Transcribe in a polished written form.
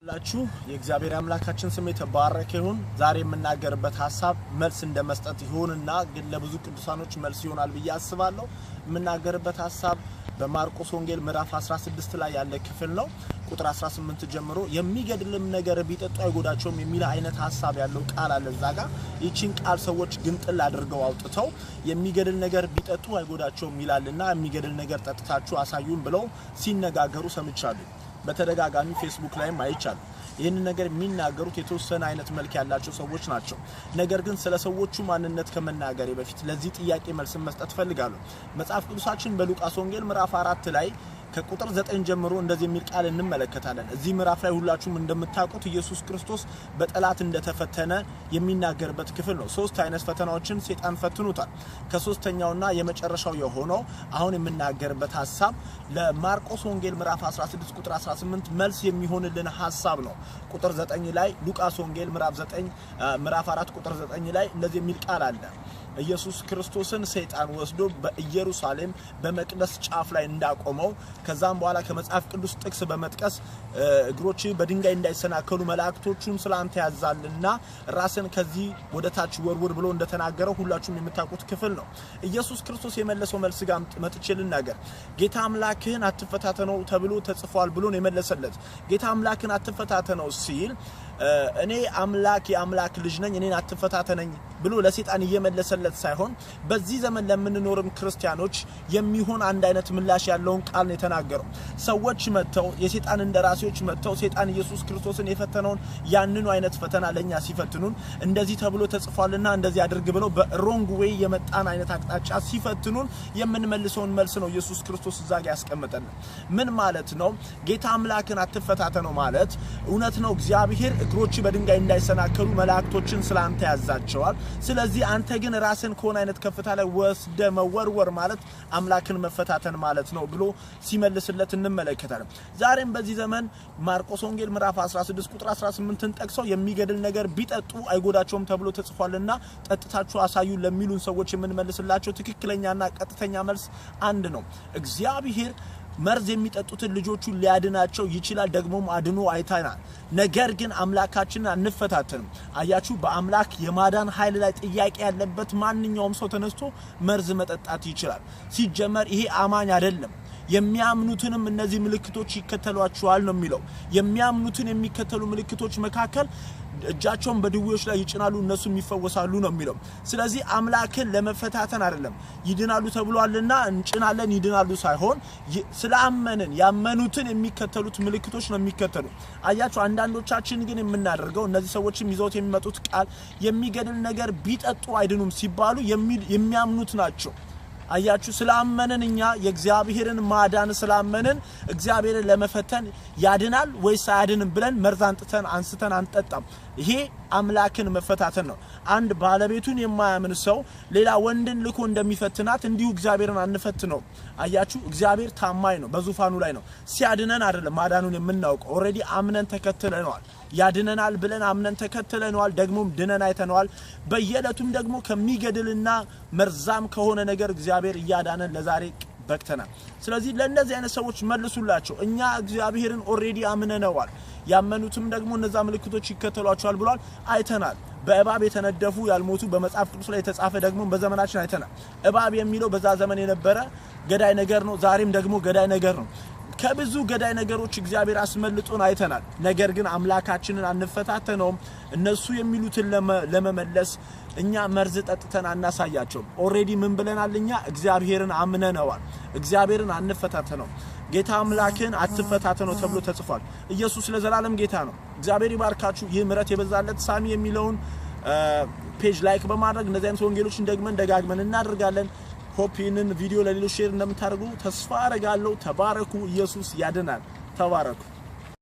ላችሁ የእግዚአብሔር አምላካችን ስም የተባረከ ይሁን። ዛሬ የምናገርበት ሀሳብ መልስ እንደ መስጠት ይሁንና ግን ለብዙ ቅዱሳኖች መልስ ይሆናል ብዬ አስባለሁ። የምናገርበት ሀሳብ በማርቆስ ወንጌል ምዕራፍ 16 ላይ ያለ ክፍል ነው። ቁጥር 18 ጀምሮ የሚገድልም ነገር ቢጠጡ አይጎዳቸውም የሚል አይነት ሀሳብ ያለው ቃል አለ እዛ ጋር። ይቺን ቃል ሰዎች ግንጥል አድርገው አውጥተው የሚገድል ነገር ቢጠጡ አይጎዳቸውም ይላልና የሚገድል ነገር ጠጥታችሁ አሳዩን ብለው ሲነጋገሩ ሰምቻለሁ። በተደጋጋሚ ፌስቡክ ላይም አይቻለሁ። ይህንን ነገር የሚናገሩት የተወሰነ አይነት መልክ ያላቸው ሰዎች ናቸው። ነገር ግን ስለ ሰዎቹ ማንነት ከመናገሬ በፊት ለዚህ ጥያቄ መልስን መስጠት እፈልጋለሁ። መጽሐፍ ቅዱሳችን በሉቃስ ወንጌል ምዕራፍ 4 ላይ ከቁጥር 9 ጀምሮ እንደዚህ የሚል ቃል እንመለከታለን። እዚህ ምዕራፍ ላይ ሁላችሁም እንደምታውቁት ኢየሱስ ክርስቶስ በጠላት እንደተፈተነ የሚናገርበት ክፍል ነው። ሶስት አይነት ፈተናዎችን ሰይጣን ፈትኖታል። ከሶስተኛውና የመጨረሻው የሆነው አሁን የምናገርበት ሀሳብ ለማርቆስ ወንጌል ምዕራፍ 16 ቁጥር 18 መልስ የሚሆንልን ሀሳብ ነው። ቁጥር 9 ላይ ሉቃስ ወንጌል ምዕራፍ 9 ምዕራፍ 4 ቁጥር 9 ላይ እንደዚህ የሚል ቃል አለ። ኢየሱስ ክርስቶስን ሰይጣን ወስዶ በኢየሩሳሌም በመቅደስ ጫፍ ላይ እንዳቆመው፣ ከዛም በኋላ ከመጽሐፍ ቅዱስ ጥቅስ በመጥቀስ እግሮች በድንጋይ እንዳይሰናከሉ መላእክቶቹን ስላንተ ያዛልና ራስን ከዚህ ወደ ታች ወርውር ብሎ እንደተናገረው ሁላችሁም የምታውቁት ክፍል ነው። ኢየሱስ ክርስቶስ የመለሰው መልስ ጋር መጥቼ ልናገር። ጌታ አምላክህን አትፈታተነው ተብሎ ተጽፏል ብሎ ነው የመለሰለት። ጌታ አምላክህን አትፈታተነው ሲል እኔ አምላክ የአምላክ ልጅ ነኝ፣ እኔን አትፈታተነኝ ብሎ ለሰይጣን እየመለሰለት ሳይሆን በዚህ ዘመን ለምንኖርም ክርስቲያኖች የሚሆን አንድ አይነት ምላሽ ያለውን ቃል ነው የተናገረው። ሰዎች መጥተው፣ የሰይጣን እንደራሴዎች መጥተው ሰይጣን ኢየሱስ ክርስቶስን የፈተነውን ያንኑ አይነት ፈተና ለኛ ሲፈትኑን፣ እንደዚህ ተብሎ ተጽፏልና እንደዚህ አድርግ ብለው በ wrong way የመጣን አይነት አቅጣጫ ሲፈትኑን የምንመልሰውን መልስ ነው ኢየሱስ ክርስቶስ እዛ ጋር ያስቀመጠልን። ምን ማለት ነው? ጌታ አምላክን አትፈታተነው ማለት እውነት ነው። እግዚአብሔር እግሮች በድንጋይ እንዳይሰናከሉ መላእክቶችን ስላንተ ያዛቸዋል። ስለዚህ አንተ ግን ራስን ከሆነ አይነት ከፍታ ላይ ወስደ መወርወር ማለት አምላክን መፈታተን ማለት ነው ብሎ ሲመልስለት እንመለከታለን። ዛሬም በዚህ ዘመን ማርቆስ ወንጌል ምዕራፍ 16 ቁጥር 18ን ጠቅሰው የሚገድል ነገር ቢጠጡ አይጎዳቸውም ተብሎ ተጽፏልና ጠጥታችሁ አሳዩ ለሚሉን ሰዎች የምንመልስላቸው ትክክለኛና ቀጥተኛ መልስ አንድ ነው። እግዚአብሔር መርዝ የሚጠጡትን ልጆቹን ሊያድናቸው ይችላል። ደግሞም አድኖ አይተናል። ነገር ግን አምላካችንን አንፈታተንም። አያችሁ፣ በአምላክ የማዳን ኃይል ላይ ጥያቄ ያለበት ማንኛውም ሰው ተነስቶ መርዝ መጠጣት ይችላል። ሲጀመር ይሄ አማኝ አይደለም። የሚያምኑትንም እነዚህ ምልክቶች ይከተሏቸዋል ነው የሚለው። የሚያምኑትን የሚከተሉ ምልክቶች መካከል እጃቸውን በድዌዎች ላይ ይጭናሉ፣ እነሱም ይፈወሳሉ ነው የሚለው። ስለዚህ አምላክን ለመፈታተን አይደለም ይድናሉ ተብሏልና እንጭናለን ይድናሉ ሳይሆን ስላመንን ያመኑትን የሚከተሉት ምልክቶች ነው የሚከተሉ። አያችሁ፣ አንዳንዶቻችን ግን የምናደርገው እነዚህ ሰዎችም ይዘውት የሚመጡት ቃል የሚገድል ነገር ቢጠጡ አይድኑም ሲባሉ የሚያምኑት ናቸው። አያችሁ፣ ስላመንን እኛ የእግዚአብሔርን ማዳን ስላመንን እግዚአብሔርን ለመፈተን ያድናል ወይስ አያድንም ብለን መርዝ አንጥተን አንስተን አንጠጣም። ይሄ አምላክን መፈታተን ነው። አንድ ባለቤቱን የማያምን ሰው ሌላ ወንድን ልኮ እንደሚፈትናት እንዲሁ እግዚአብሔርን አንፈትነው። አያችሁ፣ እግዚአብሔር ታማኝ ነው፣ በዙፋኑ ላይ ነው። ሲያድነን አይደለም ማዳኑን የምናውቀው፣ already አምነን ተከትለነዋል። ያድነናል ብለን አምነን ተከትለነዋል። ደግሞም ድነን አይተነዋል። በየዕለቱም ደግሞ ከሚገድልና መርዛም ከሆነ ነገር እግዚአብሔር እያዳነን ለዛሬ በቅተናል። ስለዚህ ለእነዚህ አይነት ሰዎች መልሱላቸው። እኛ እግዚአብሔርን already አምነነዋል። ያመኑትም ደግሞ እነዛ ምልክቶች ይከተሏቸዋል ብሏል። አይተናል። በእባብ የተነደፉ ያልሞቱ በመጽሐፍ ቅዱስ ላይ የተጻፈ ደግሞ በዘመናችን አይተናል። እባብ የሚለው በዛ ዘመን የነበረ ገዳይ ነገር ነው። ዛሬም ደግሞ ገዳይ ነገር ነው። ከብዙ ገዳይ ነገሮች እግዚአብሔር አስመልጦን አይተናል። ነገር ግን አምላካችንን አንፈታተነውም። እነሱ የሚሉትን ለመመለስ እኛ መርዝ ጠጥተን አናሳያቸውም። Already ምን ብለናል? እኛ እግዚአብሔርን አምነነዋል። እግዚአብሔርን አንፈታተነው። ጌታ አምላክን አትፈታተነው ተብሎ ተጽፏል። ኢየሱስ ለዘላለም ጌታ ነው። እግዚአብሔር ይባርካችሁ። ይህ ምሕረት የበዛለት ሳሚ የሚለውን page like በማድረግ እነዚህ አይነት ወንጌሎችን ደግመን ደጋግመን እናደርጋለን። Hope ይህንን ቪዲዮ ለሌሎች share እንደምታደርጉ ተስፋ አረጋለሁ። ተባረኩ። ኢየሱስ ያድናል። ተባረኩ።